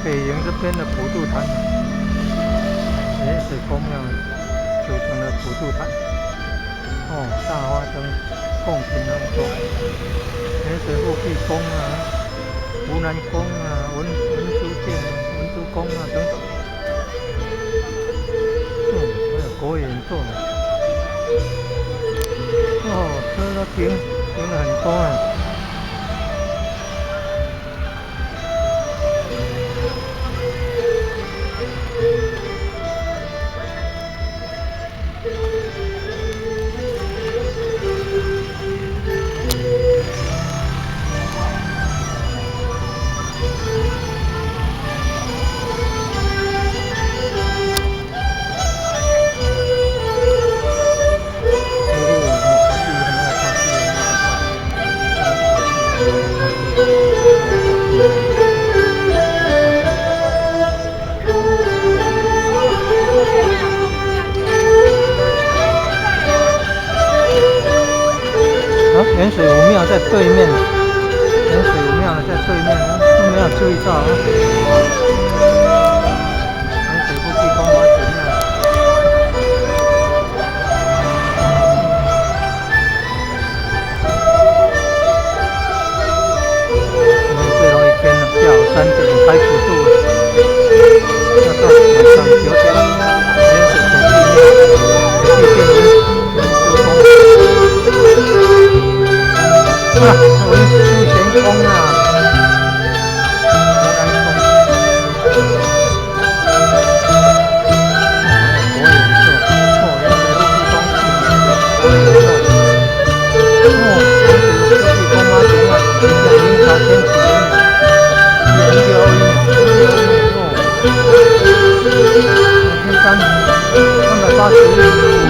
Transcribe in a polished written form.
北營這邊的普渡壇，蓮水公廟組成的普渡壇。哦，大花燈，貢品很多，蓮水護庇宮啊，湖南宮啊，文殊殿、文殊宮啊等等。還有國語演奏。哦，車都停了很多啊。盐水武廟在對面，鹽水武廟呢在對面，都沒有注意到啊。鹽水護庇宮媽祖廟。今天最後一天了，下午3點開普渡，要到晚上9點，鹽水土地廟，土地殿文殊宮。啊，文殊玄宮啊，湖南宮，哦，國演奏，哦，鹽水護庇宮，國演奏，哦，鹽水護庇宮媽祖廟，明朝天啟元年，1621年，哦，2381。